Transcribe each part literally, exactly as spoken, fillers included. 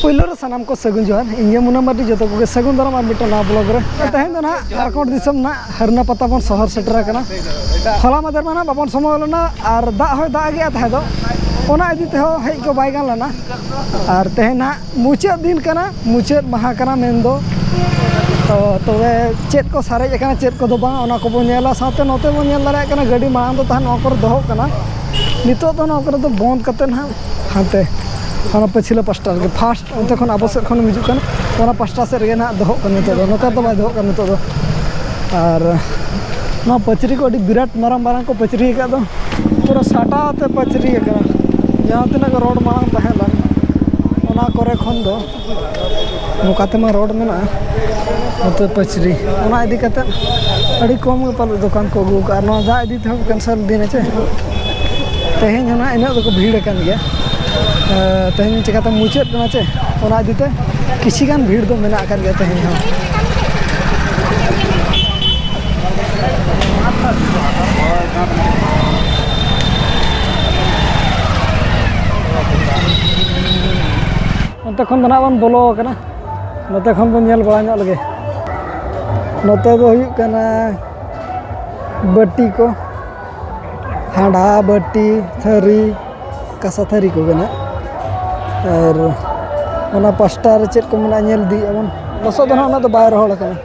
ᱯᱳᱭᱞᱳ ᱨᱮ ᱥᱟᱱᱟᱢ ᱠᱚ ᱥᱟᱹᱜᱩᱱ ᱡᱚᱦᱟᱨ᱾ ᱤᱧ ᱜᱮ ᱢᱩᱱᱟ ᱢᱟᱨᱰᱤ, ᱡᱚᱛᱚ ᱠᱚᱜᱮ ᱥᱟᱹᱜᱩᱱ ᱫᱟᱨᱟᱢ ᱟᱨ ᱢᱤᱫᱴᱟᱝ ᱱᱟᱣᱟ ᱵᱞᱚᱜ ᱨᱮ᱾ ᱛᱮᱦᱮᱧ ᱫᱚ ᱱᱟᱦᱟᱜ ᱡᱷᱟᱲᱠᱷᱚᱸᱰ ᱫᱤᱥᱚᱢ ᱱᱟᱦᱟᱜ ᱦᱟᱨᱱᱟ ᱯᱟᱛᱟ ᱵᱚᱱ ᱥᱚᱦᱚᱨ ᱥᱮᱴᱮᱨ ᱟᱠᱟᱱᱟ᱾ ᱦᱚᱞᱟ ᱢᱟᱫᱷᱮᱨ ᱢᱟ ᱱᱟᱦᱟᱜ ᱵᱟᱵᱚᱱ ᱥᱚᱢᱚᱭ ᱞᱮᱱᱟ ᱟᱨ ᱫᱟᱜ ᱦᱚᱸᱭ ᱫᱟᱜ ᱜᱮᱜᱼᱟ ᱛᱟᱦᱮᱸ ᱫᱚ, ᱚᱱᱟ ᱤᱫᱤ ᱛᱮᱦᱚᱸ ᱦᱮᱡ ᱠᱚ ᱵᱟᱭ ᱜᱟᱱ ᱞᱮᱱᱟ᱾ ᱟᱨ ᱛᱮᱦᱮᱧ ᱱᱟᱦᱟᱜ ᱢᱩᱪᱟᱹᱫ ᱫᱤᱱ ᱠᱟᱱᱟ, ᱢᱩᱪᱟᱹᱫ ᱢᱟᱦᱟ ᱠᱟᱱᱟ ᱢᱮᱱᱫᱚ᱾ ᱛᱚ ᱛᱚᱵᱮ ᱪᱮᱫ ᱠᱚ ᱥᱟᱨᱮᱡ ᱟᱠᱟᱱᱟ, ᱪᱮᱫ ᱠᱚᱫᱚ ᱵᱟᱝ, ᱚᱱᱟ ᱠᱚᱵᱚᱱ ᱧᱮᱞᱟ᱾ ᱥᱟᱶᱛᱮ ᱱᱚᱛᱮ ᱵᱚᱱ ᱧᱮᱞ ᱫᱟᱲᱮᱭᱟᱜ ᱠᱟᱱᱟ ᱜᱟᱹᱰᱤ ᱢᱟᱲᱟᱝ ᱫᱚ ᱛᱟᱦᱮᱸ ᱱᱚᱣᱟ ᱠᱚᱨᱮ ᱫᱚᱦᱚᱜ ᱠᱟᱱᱟ, ᱱᱤᱛᱚᱜ ᱫᱚ ᱱᱚᱣᱟ ᱠᱚᱨᱮ ᱫᱚ ᱵᱚᱱᱫ ᱠᱟᱛᱮ ᱱᱟᱦᱟᱜ ᱦᱟᱱᱛᱮ ᱚᱱᱟ ᱯᱟᱹᱪᱷᱞᱟᱹ ᱯᱟᱥᱴᱟ ᱨᱮᱜᱮ ᱯᱷᱟᱥᱴ ᱚᱱᱛᱮ ᱠᱷᱚᱱ ᱟᱵᱚ ᱥᱮᱫ ᱠᱷᱚᱱ ᱦᱤᱡᱩᱜ ᱠᱟᱱᱟ, ᱚᱱᱟ ᱯᱟᱥᱴᱟ ᱥᱮᱫ ᱨᱮᱜᱮ ᱱᱟᱦᱟᱜ ᱫᱚᱦᱚᱜ ᱠᱟᱱᱟ ᱱᱤᱛᱚᱜ ᱫᱚ᱾ ᱱᱚᱛᱮ ᱫᱚ ᱵᱟᱭ ᱫᱚᱦᱚᱜ ᱠᱟᱱᱟ ᱱᱤᱛᱚᱜ ᱫᱚ᱾ ᱟᱨ ᱱᱚᱣᱟ ᱯᱟᱹᱪᱨᱤ ᱠᱚ ᱟᱹᱰᱤ ᱵᱤᱨᱟᱴ ᱢᱟᱨᱟᱝ ᱢᱟᱨᱟᱝ ᱠᱚ ᱯᱟᱹᱪᱨᱤ ᱟᱠᱟᱫ ᱫᱚ, ᱯᱩᱨᱟᱹ ᱥᱟᱴᱟ ᱟᱛᱮ ᱯᱟᱹᱪᱨᱤ ᱟᱠᱟᱱᱟ᱾ ᱡᱟᱦᱟᱸ ᱛᱤᱱᱟᱹᱜ ᱜᱮ ᱨᱳᱰ ᱢᱟᱲᱟᱝ ᱛᱟᱦᱮᱸ ᱞᱮᱱ, ᱚᱱᱟ ᱠᱚᱨᱮ ᱠᱷᱚᱱ ᱫᱚ ᱱᱚᱝᱠᱟ ᱛᱮᱢᱟ ᱨᱳᱰ ᱢᱮᱱᱟᱜᱼᱟ, ᱱᱚᱛᱮ ᱯᱟᱹᱪᱨᱤ᱾ ᱚᱱᱟ ᱤᱫᱤ ᱠᱟᱛᱮ ᱟᱹᱰᱤ ᱠᱚᱢ ᱜᱮ ᱯᱟᱞᱮ ᱫᱚᱠᱟᱱ ᱠᱚ ᱟᱹᱜᱩ ᱟᱠᱟᱫᱼᱟ᱾ ᱱᱚᱣᱟ ᱫᱟᱜ ᱤᱫᱤ ᱛᱮᱦᱚᱸ ᱠᱮᱱᱥᱮᱞ ᱤᱫᱤᱭᱮᱱᱟ ᱪᱮ᱾ ᱛᱮᱦᱮᱧ ᱦᱚᱸ ᱱᱟᱦᱟᱜ ᱤᱱᱟᱹᱜ ᱫᱚᱠᱚ ᱵᱷᱤᱲ ᱟᱠᱟᱱ ᱜᱮᱭᱟ᱾ ᱮ, ᱛᱮᱦᱮᱧ ᱪᱤᱠᱟᱹᱛᱮ ᱢᱩᱪᱟᱹᱫ ᱠᱟᱱᱟ ᱪᱮ, ᱚᱱᱟ ᱤᱫᱤ ᱛᱮ ᱠᱤᱪᱷᱤ ᱜᱟᱱ ᱵᱷᱤᱲ ᱫᱚ ᱢᱮᱱᱟᱜ ᱟᱠᱟᱫ ᱜᱮᱭᱟ ᱛᱮᱦᱮᱧ ᱦᱚᱸ᱾ ᱚᱱᱛᱮ ᱠᱷᱚᱱ ᱫᱚ ᱱᱟᱜ ᱵᱚᱱ ᱵᱚᱞᱚ ᱟᱠᱟᱱᱟ, ᱱᱚᱛᱮ ᱠᱷᱚᱱ ᱵᱚᱱ ᱧᱮᱞ ᱵᱟᱲᱟ ᱧᱚᱜ ᱞᱮᱜᱮ᱾ ᱱᱚᱛᱮ ᱫᱚ ᱦᱩᱭᱩᱜ ᱠᱟᱱᱟ ᱵᱟᱹᱴᱤ ᱠᱚ, ᱦᱟᱸᱰᱟ, ᱵᱟᱹᱴᱤ, ᱛᱷᱟᱹᱨᱤ, ᱠᱟᱸᱥᱟ ᱛᱷᱟᱹᱨᱤ ᱠᱚᱜᱮ ᱱᱟᱜ᱾ ᱟᱨ ᱚᱱᱟ ᱯᱟᱥᱴᱟ ᱨᱮ ᱪᱮᱫ ᱠᱚ ᱢᱮᱱᱟᱜᱼᱟ, ᱧᱮᱞ ᱤᱫᱤᱭᱮᱫᱼᱟ ᱵᱚᱱ᱾ ᱞᱚᱥᱚᱫ ᱫᱚ ᱱᱟᱜ ᱩᱱᱟᱹᱜ ᱫᱚ ᱵᱟᱭ ᱨᱚᱦᱚᱲ ᱟᱠᱟᱱᱟ᱾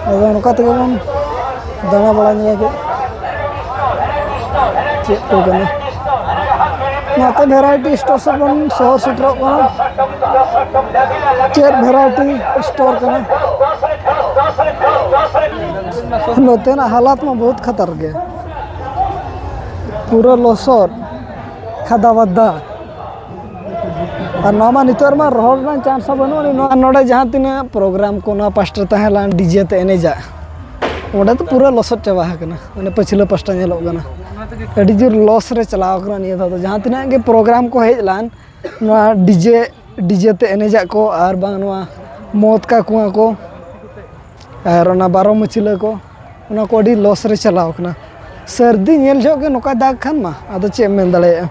ᱟᱫᱚ ᱱᱚᱝᱠᱟ ᱛᱮᱜᱮ ᱵᱚᱱ ᱫᱟᱬᱟ ᱵᱟᱲᱟ ᱧᱚᱜᱟ ᱠᱟᱹᱡ᱾ ᱪᱮᱫ ᱠᱚ ᱠᱟᱱᱟ? ᱱᱚᱛᱮ ᱵᱷᱮᱨᱟᱭᱴᱤ ᱥᱴᱳᱨ ᱥᱮᱫ ᱵᱚᱱ ᱥᱚᱦᱚᱨ ᱥᱮᱴᱮᱨᱚᱜ ᱠᱟᱱᱟ᱾ ᱪᱮᱫ ᱵᱷᱮᱨᱟᱭᱴᱤ ᱥᱴᱳᱨ ᱠᱟᱱᱟ? ᱱᱚᱛᱮᱱᱟᱜ ᱦᱟᱞᱟᱛ ᱢᱟ ᱵᱚᱦᱩᱛ ᱠᱷᱟᱛᱟᱨ ᱜᱮ, ᱯᱩᱨᱟᱹ ᱞᱚᱥᱚᱫ, ᱠᱷᱟᱫᱟ ᱵᱟᱫᱟ᱾ ᱟᱨ ᱱᱚᱣᱟ ᱢᱟ ᱱᱤᱛᱚᱜ ᱨᱮᱢᱟ ᱨᱚᱦᱚᱲ ᱨᱮᱱᱟᱜ ᱪᱟᱱᱥ ᱦᱚᱸ ᱵᱟᱹᱱᱩᱜ ᱟᱹᱱᱤᱡ᱾ ᱱᱚᱣᱟ ᱱᱚᱰᱮ ᱡᱟᱦᱟᱸ ᱛᱤᱱᱟᱹᱜ ᱯᱨᱳᱜᱨᱟᱢ ᱠᱚ ᱱᱚᱣᱟ ᱯᱟᱥᱴᱟ ᱛᱟᱦᱮᱸ ᱞᱮᱱ, ᱰᱤᱡᱮ ᱛᱮ ᱮᱱᱮᱡᱟᱜ, ᱚᱸᱰᱮ ᱫᱚ ᱯᱩᱨᱟᱹ ᱞᱚᱥᱚᱫ ᱪᱟᱵᱟ ᱟᱠᱟᱱᱟ᱾ ᱚᱱᱮ ᱯᱟᱹᱪᱷᱞᱟᱹ ᱯᱟᱥᱴᱟ ᱧᱮᱞᱚᱜ ᱠᱟᱱᱟ, ᱟᱹᱰᱤ ᱡᱳᱨ ᱞᱚᱥ ᱨᱮ ᱪᱟᱞᱟᱣ ᱟᱠᱟᱱᱟ ᱱᱤᱭᱟᱹ ᱫᱷᱟᱣ ᱫᱚ᱾ ᱡᱟᱦᱟᱸ ᱛᱤᱱᱟᱹᱜ ᱜᱮ ᱯᱨᱳᱜᱨᱟᱢ ᱠᱚ ᱦᱮᱡ ᱞᱮᱱ, ᱱᱚᱣᱟ ᱰᱤᱡᱮ, ᱰᱤᱡᱮ ᱛᱮ ᱮᱱᱮᱡᱟᱜ ᱠᱚ ᱟᱨ ᱵᱟᱝ ᱱᱚᱣᱟ ᱢᱚᱫ ᱠᱟ ᱠᱩᱣᱟᱹ ᱠᱚ ᱟᱨ ᱚᱱᱟ ᱵᱟᱨᱚ ᱢᱟᱹᱪᱷᱞᱟᱹ ᱠᱚ, ᱚᱱᱟ ᱠᱚ ᱟᱹᱰᱤ ᱞᱚᱥ ᱨᱮ ᱪᱟᱞᱟᱣ ᱠᱟᱱᱟ᱾ ᱥᱟᱹᱨᱫᱤ ᱧᱮᱞ ᱡᱚᱦᱚᱜ ᱜᱮ ᱱᱚᱝᱠᱟᱭ ᱫᱟᱜᱽ ᱠᱷᱟᱱ ᱢᱟ, ᱟᱫᱚ ᱪᱮᱫ ᱮᱢ ᱢᱮᱱ ᱫᱟᱲᱮᱭᱟᱜᱼᱟ᱾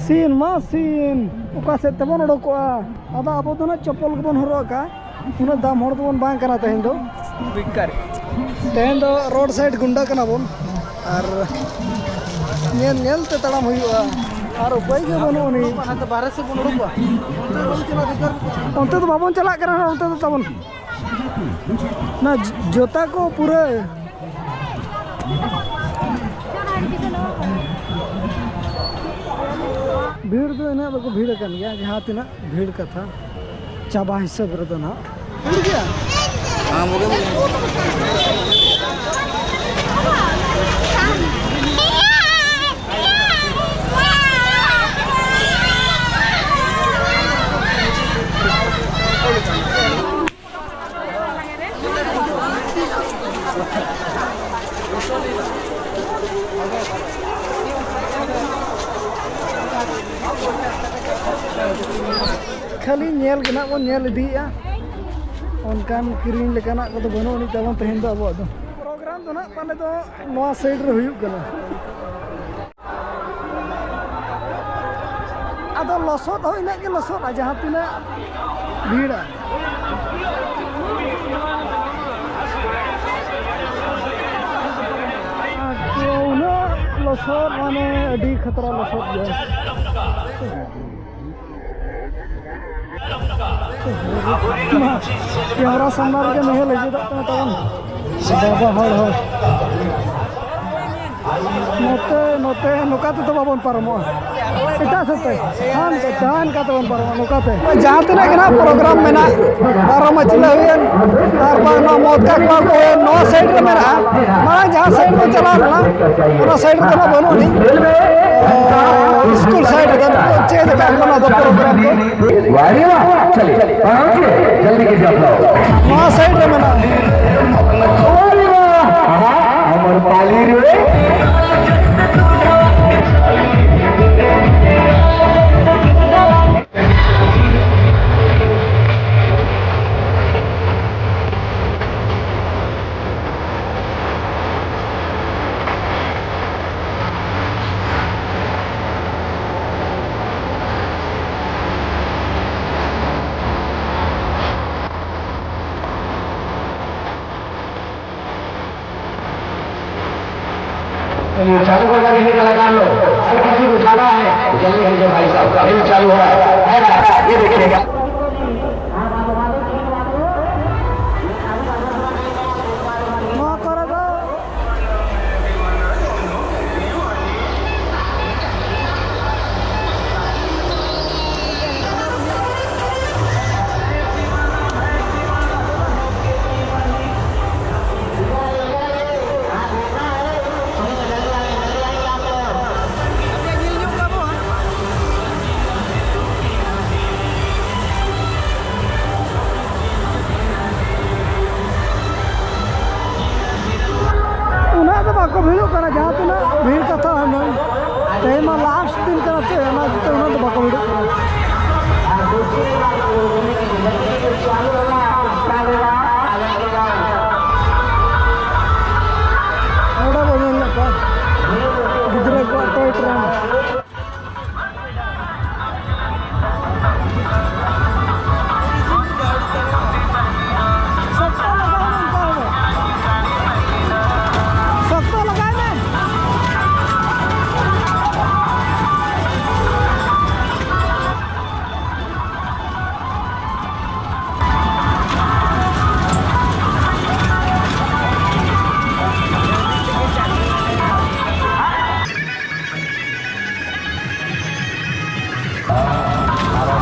ᱥᱤᱱ ᱢᱟ ᱥᱤᱱ, ᱚᱠᱟ ᱥᱮᱫ ᱛᱮᱵᱚᱱ ᱚᱰᱚᱠᱚᱜᱼᱟ? ᱟᱫᱚ ᱟᱵᱚ ᱫᱚ ᱱᱟᱜ ᱪᱚᱯᱚᱞ ᱜᱮᱵᱚᱱ ᱦᱚᱨᱚᱜ ᱟᱠᱟᱫᱼᱟ, ᱩᱱᱟᱹᱜ ᱫᱟᱢ ᱦᱚᱲ ᱫᱚᱵᱚᱱ ᱵᱟᱝ ᱠᱟᱱᱟ ᱛᱮᱦᱮᱧ ᱫᱚ᱾ ᱵᱮᱠᱟᱨ᱾ ᱛᱮᱦᱮᱧ ᱫᱚ ᱨᱳᱰ ᱥᱟᱭᱤᱰ ᱜᱩᱱᱰᱟ ᱠᱟᱱᱟ ᱵᱚᱱ, ᱟᱨ ᱧᱮᱞ ᱧᱮᱞ ᱛᱮ ᱛᱟᱲᱟᱢ ᱦᱩᱭᱩᱜᱼᱟ, ᱟᱨ ᱩᱯᱟᱹᱭ ᱜᱮ ᱵᱟᱹᱱᱩᱜ ᱟᱹᱱᱤᱡ᱾ ᱦᱟᱱᱛᱮ ᱵᱟᱦᱨᱮ ᱥᱮᱫ ᱵᱚᱱ ᱚᱰᱚᱠᱚᱜᱼᱟ, ᱚᱱᱛᱮ ᱫᱚ ᱵᱟᱵᱚᱱ ᱪᱟᱞᱟᱜ ᱫᱚᱨᱠᱟᱨ᱾ ᱚᱱᱛᱮ ᱫᱚ ᱵᱟᱵᱚᱱ ᱪᱟᱞᱟᱜ ᱠᱟᱱᱟ, ᱚᱱᱛᱮ ᱫᱚ ᱛᱟᱵᱚᱱ ᱚᱱᱟ ᱡᱚᱛᱟ ᱠᱚ ᱯᱩᱨᱟᱹ ᱵᱷᱤᱲ ᱫᱚ ᱤᱱᱟᱹᱜ ᱵᱟᱠᱚ ᱵᱷᱤᱲ ᱟᱠᱟᱱ ᱜᱮᱭᱟ, ᱡᱟᱦᱟᱸ ᱛᱤᱱᱟᱹᱜ ᱵᱷᱤᱲ ᱠᱟᱛᱷᱟ ᱪᱟᱵᱟ ᱦᱤᱥᱟᱹᱵ ᱨᱮᱫᱚ ᱱᱟᱦᱟᱜ ᱵᱷᱤᱲ ᱜᱮᱭᱟ᱾ ᱠᱷᱟᱹᱞᱤ ᱧᱮᱞ ᱜᱮ ᱱᱟᱜ ᱵᱚᱱ ᱧᱮᱞ ᱤᱫᱤᱭᱮᱫᱼᱟ, ᱚᱱᱠᱟᱱ ᱠᱤᱨᱤᱧ ᱞᱮᱠᱟᱱᱟᱜ ᱠᱚᱫᱚ ᱵᱟᱹᱱᱩᱜ ᱟᱹᱱᱤᱡ ᱛᱟᱵᱚᱱ ᱛᱮᱦᱮᱧ ᱫᱚ ᱟᱵᱚᱣᱟᱜ ᱫᱚ᱾ ᱯᱨᱳᱜᱨᱟᱢ ᱫᱚ ᱱᱟᱜ ᱯᱟᱞᱮ ᱫᱚ ᱱᱚᱣᱟ ᱥᱟᱭᱤᱰ ᱨᱮ ᱦᱩᱭᱩᱜ ᱠᱟᱱᱟ᱾ ᱟᱫᱚ ᱞᱚᱥᱚᱫ ᱦᱚᱸ ᱤᱱᱟᱹᱜ ᱜᱮ ᱞᱚᱥᱚᱫᱼᱟ, ᱡᱟᱦᱟᱸ ᱛᱤᱱᱟᱹᱜ ᱵᱷᱤᱲᱟ᱾ ᱟᱨ ᱩᱱᱟᱹᱜ ᱞᱚᱥᱚᱫ, ᱢᱟᱱᱮ ᱟᱹᱰᱤ ᱠᱷᱟᱛᱨᱟ ᱞᱚᱥᱚᱫ ᱜᱮᱭᱟ᱾ ᱠᱮᱢᱮᱨᱟ ᱥᱟᱢᱱᱟ ᱨᱮᱜᱮ ᱱᱩᱭ ᱦᱚᱸ ᱞᱮᱸᱡᱮᱫᱚᱜ ᱠᱟᱱᱟ ᱛᱟᱵᱚᱱ᱾ ᱵᱟᱵᱟ ᱦᱚᱲ ᱦᱚᱸ᱾ ᱱᱚᱛᱮ, ᱱᱚᱛᱮ, ᱱᱚᱝᱠᱟ ᱛᱮᱫᱚ ᱵᱟᱵᱚᱱ ᱯᱟᱨᱚᱢᱚᱜᱼᱟ᱾ ᱮᱴᱟᱜ ᱥᱮᱫ ᱛᱮ᱾ ᱦᱟᱱ ᱠᱟᱛᱮ, ᱦᱟᱱ ᱠᱟᱛᱮ ᱵᱚᱱ ᱯᱟᱨᱚᱢᱚᱜᱼᱟ, ᱱᱚᱝᱠᱟ ᱛᱮ᱾ ᱡᱟᱦᱟᱸ ᱛᱤᱱᱟᱹᱜ ᱜᱮ ᱱᱟᱦᱟᱜ ᱯᱨᱳᱜᱨᱟᱢ ᱢᱮᱱᱟᱜ, ᱵᱟᱨᱚ ᱢᱟᱹᱪᱤᱞᱟᱹ ᱦᱩᱭᱮᱱ, ᱛᱟᱨᱯᱚᱨ ᱱᱚᱣᱟ ᱢᱚᱛᱠᱟ ᱠᱚᱣᱟ ᱠᱚ ᱦᱩᱭᱮᱱ, ᱱᱚᱣᱟ ᱥᱟᱭᱤᱰ ᱨᱮ ᱢᱮᱱᱟᱜᱼᱟ᱾ ᱢᱟᱲᱟᱝ ᱡᱟᱦᱟᱸ ᱥᱟᱭᱤᱰ ᱵᱚᱱ ᱪᱟᱞᱟᱣ ᱞᱮᱱᱟ, ᱚᱱᱟ ᱥᱟᱭᱤᱰ ᱨᱮᱫᱚ ᱱᱟᱦᱟᱜ ᱵᱟᱹᱱᱩᱜ ᱟᱹᱱᱤᱡ᱾ ᱥᱠᱩᱞ ᱥᱟᱭᱤᱰ ᱨᱮ ᱱᱤᱛᱚᱜ ᱪᱮᱫ ᱞᱮᱠᱟ ᱠᱟᱱᱟ ᱫᱚ ᱯᱨᱳᱜᱨᱟᱢ ᱠᱚ? वाह रे वाह, चलिए, पाँच, जल्दी कीजिए आप लोग। ᱱᱚᱣᱟ ᱥᱟᱭᱤᱰ ᱨᱮ ᱢᱮᱱᱟᱜᱼᱟ᱾ वाह रे वाह, हाँ, अमरपाली रे। चालू होगा, यही कलाकार लोग, अरे किसी को उठाना है, जल्दी कीजिए भाई साहब, अभी चालू हो रहा है, है ना? ये देखिएगा। ᱱᱚᱣᱟ ᱠᱚᱨᱮ ᱫᱚ ᱩᱱᱟᱹᱜ ᱫᱚ ᱵᱟᱠᱚ ᱵᱷᱤᱲᱚᱜ ᱠᱟᱱᱟ, ᱡᱟᱦᱟᱸ ᱛᱤᱱᱟᱹᱜ ᱵᱷᱤᱲ ᱠᱟᱛᱷᱟ ᱦᱩᱱᱟᱹᱝ᱾ ᱛᱮᱦᱮᱧ ᱢᱟ ᱞᱟᱥᱴ ᱫᱤᱱ ᱠᱟᱱᱟ ᱥᱮ, ᱚᱱᱟ ᱤᱭᱟᱹᱛᱮ ᱩᱱᱟᱹᱜ ᱫᱚ ᱵᱟᱠᱚ ᱵᱷᱤᱲᱚᱜ ᱠᱟᱱᱟ᱾ ᱱᱚᱰᱮ ᱵᱚᱱ ᱧᱮᱞ ᱧᱚᱜ ᱠᱚᱣᱟ ᱜᱤᱫᱽᱨᱟᱹ ᱠᱚᱣᱟᱜ ᱴᱚᱭ ᱴᱨᱮᱱ᱾ ᱥᱚᱠᱛᱚ ᱞᱟᱜᱟᱣ ᱢᱮ, ᱚᱱᱠᱟ ᱦᱚᱲ᱾ ᱥᱚᱠᱛᱚ ᱞᱟᱜᱟᱣ ᱢᱮ᱾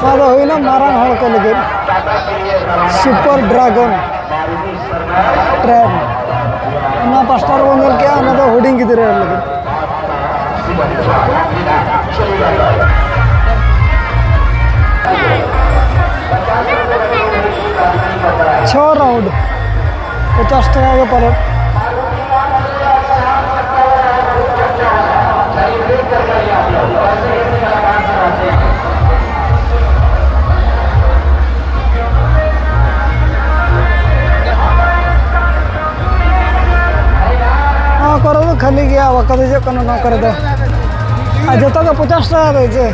ᱱᱚᱣᱟ ᱫᱚ ᱦᱩᱭᱱᱟ ᱢᱟᱨᱟᱝ ᱦᱚᱲ ᱠᱚ ᱞᱟᱹᱜᱤᱫ ᱥᱩᱯᱟᱨ ᱰᱨᱟᱜᱚᱱ ᱴᱨᱮᱱ᱾ ᱚᱱᱟ ᱯᱟᱥᱴᱟ ᱨᱮᱵᱚᱱ ᱧᱮᱞ ᱠᱮᱜᱼᱟ, ᱚᱱᱟ ᱫᱚ ᱦᱩᱰᱤᱧ ᱜᱤᱫᱽᱨᱟᱹ ᱞᱟᱹᱜᱤᱫ᱾ ᱪᱷᱚ ᱨᱟᱣᱩᱱᱰ, ᱯᱚᱪᱟᱥ ᱴᱟᱠᱟ ᱜᱮ ᱯᱟᱞᱮᱫ᱾ ᱱᱚᱣᱟ ᱠᱚᱨᱮ ᱫᱚ ᱠᱷᱟᱹᱞᱤ ᱜᱮᱭᱟ, ᱵᱟᱠᱚ ᱫᱮᱡᱚᱜ ᱠᱟᱱᱟ ᱱᱚᱣᱟ ᱠᱚᱨᱮ ᱫᱚ᱾ ᱟᱨ ᱡᱚᱛᱚ ᱜᱮ ᱯᱚᱪᱟᱥ ᱴᱟᱠᱟ ᱫᱚ ᱪᱮ?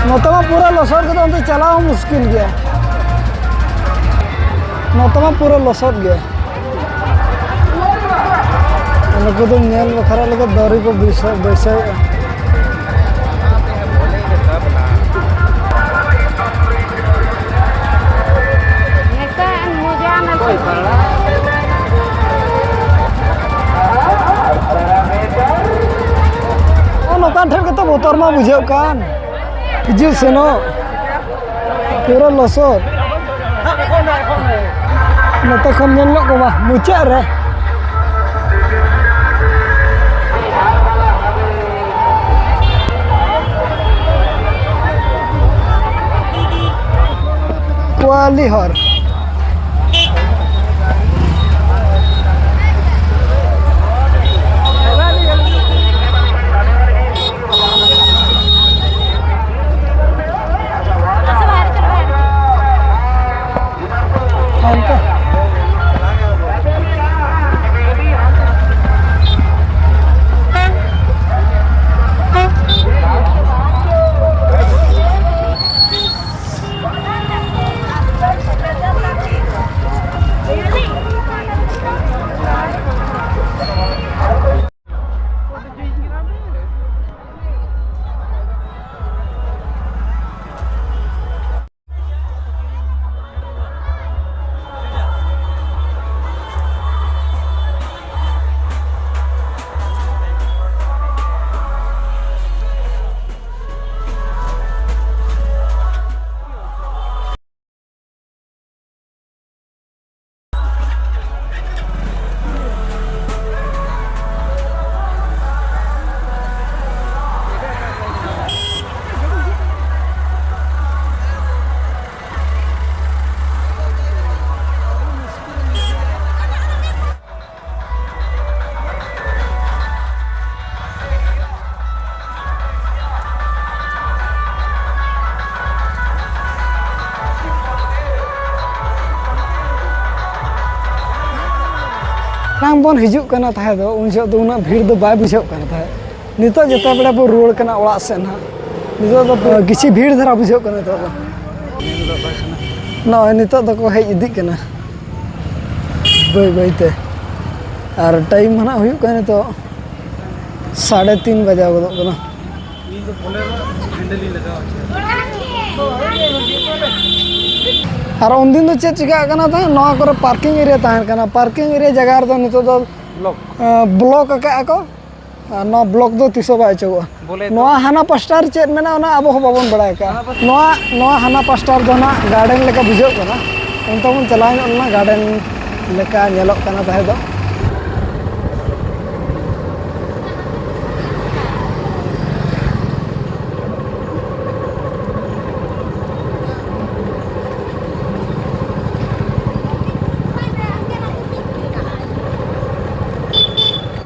ᱱᱚᱛᱮ ᱢᱟ ᱯᱩᱨᱟᱹ ᱞᱚᱥᱚᱫ ᱠᱚᱫᱚ, ᱚᱱᱛᱮ ᱪᱟᱞᱟᱣ ᱦᱚᱸ ᱢᱩᱥᱠᱤᱞ ᱜᱮᱭᱟ᱾ ᱱᱚᱛᱮ ᱢᱟ ᱯᱩᱨᱟᱹ ᱞᱚᱥᱚᱫ ᱜᱮ᱾ ᱱᱩᱠᱩ ᱫᱚ ᱧᱮᱞ ᱵᱟᱠᱷᱨᱟ ᱞᱟᱹᱜᱤᱫ ᱫᱟᱨᱮ ᱠᱚ ᱵᱟᱹᱭᱥᱟᱹ-, ᱵᱟᱹᱭᱥᱟᱹᱣᱮᱫᱼᱟ᱾ ᱱᱚᱝᱠᱟᱱ ᱴᱷᱮᱱ ᱜᱮᱛᱚ ᱵᱚᱛᱚᱨ ᱢᱟ ᱵᱩᱡᱷᱟᱹᱜ ᱠᱟᱱ, ᱦᱤᱡᱩᱜ ᱥᱮᱱᱚᱜ᱾ ᱯᱩᱨᱟᱹ ᱞᱚᱥᱚᱫ᱾ ᱱᱚᱛᱮ ᱠᱷᱚᱱ ᱧᱮᱞ ᱧᱚᱜ ᱠᱚ ᱢᱟ, ᱢᱩᱪᱟᱹᱫ ᱨᱮ᱾ ᱠᱩᱣᱟᱞᱤ ᱦᱚᱨ᱾ ᱢᱟᱲᱟᱝ ᱵᱚᱱ ᱦᱤᱡᱩᱜ ᱠᱟᱱᱟ ᱛᱟᱦᱮᱸ ᱫᱚ, ᱩᱱ ᱡᱚᱦᱚᱜ ᱫᱚ ᱩᱱᱟᱹᱜ ᱵᱷᱤᱲ ᱫᱚ ᱵᱟᱭ ᱵᱩᱡᱷᱟᱹᱜ ᱠᱟᱱ ᱛᱟᱦᱮᱸᱫ᱾ ᱱᱤᱛᱚᱜ ᱡᱮᱛᱮ ᱵᱮᱲᱟ ᱵᱚᱱ ᱨᱩᱣᱟᱹᱲ ᱠᱟᱱᱟ ᱚᱲᱟᱜ ᱥᱮᱫ ᱱᱟᱦᱟᱜ, ᱱᱤᱛᱚᱜ ᱫᱚ ᱠᱤᱪᱷᱤ ᱵᱷᱤᱲ ᱫᱷᱟᱨᱟ ᱵᱩᱡᱷᱟᱹᱜ ᱠᱟᱱᱟ ᱱᱤᱛᱚᱜ ᱫᱚ᱾ ᱱᱚᱜᱼᱚᱭ ᱱᱤᱛᱚᱜ ᱫᱚᱠᱚ ᱦᱮᱡ ᱤᱫᱤᱜ ᱠᱟᱱᱟ ᱵᱟᱹᱭ ᱵᱟᱹᱭ ᱛᱮ᱾ ᱟᱨ ᱴᱟᱭᱤᱢ ᱦᱟᱸᱜ ᱦᱩᱭᱩᱜ ᱠᱟᱱᱟ ᱱᱤᱛᱚᱜ ᱥᱟᱲᱮ ᱛᱤᱱ ᱵᱟᱡᱟᱣ ᱜᱚᱫᱚᱜ ᱠᱟᱱᱟ᱾ ᱟᱨ ᱩᱱᱫᱤᱱ ᱫᱚ ᱪᱮᱫ ᱪᱤᱠᱟᱹᱜ ᱠᱟᱱᱟ ᱛᱟᱦᱮᱸᱫ, ᱱᱚᱣᱟ ᱠᱚᱨᱮ ᱯᱟᱨᱠᱤᱝ ᱮᱨᱤᱭᱟ ᱛᱟᱦᱮᱸ ᱠᱟᱱᱟ᱾ ᱯᱟᱨᱠᱤᱝ ᱮᱨᱤᱭᱟ ᱡᱟᱭᱜᱟ ᱨᱮᱫᱚ ᱱᱤᱛᱚᱜ ᱫᱚ ᱵᱞᱚᱠ᱾ ᱟᱸ, ᱵᱞᱚᱠ ᱟᱠᱟᱫᱼᱟ ᱠᱚ᱾ ᱟᱨ ᱱᱚᱣᱟ ᱵᱞᱚᱠ ᱫᱚ ᱛᱤᱥ ᱦᱚᱸ ᱵᱟᱭ ᱚᱪᱚᱜᱚᱜᱼᱟ᱾ ᱵᱚᱞᱮ ᱛᱚ ᱱᱚᱣᱟ ᱦᱟᱱᱟ ᱯᱟᱥᱴᱟ ᱨᱮ ᱪᱮᱫ ᱢᱮᱱᱟᱜᱼᱟ, ᱚᱱᱟ ᱟᱵᱚ ᱦᱚᱸ ᱵᱟᱵᱚᱱ ᱵᱟᱲᱟᱭ ᱟᱠᱟᱫᱼᱟ᱾ ᱦᱟᱱᱟ ᱯᱟᱥᱴᱟ ᱱᱚᱣᱟ, ᱱᱚᱣᱟ ᱦᱟᱱᱟ ᱯᱟᱥᱴᱟ ᱨᱮᱫᱚ ᱱᱟᱜ ᱜᱟᱨᱰᱮᱱ ᱞᱮᱠᱟ ᱵᱩᱡᱷᱟᱹᱜ ᱠᱟᱱᱟ᱾ ᱚᱱᱛᱮ ᱵᱚᱱ ᱪᱟᱞᱟᱣ ᱧᱚᱜ ᱞᱮᱱᱟ, ᱜᱟᱨᱰᱮᱱ ᱞᱮᱠᱟ ᱧᱮᱞᱚᱜ ᱠᱟᱱᱟ ᱛᱟᱦᱮᱸ ᱫᱚ᱾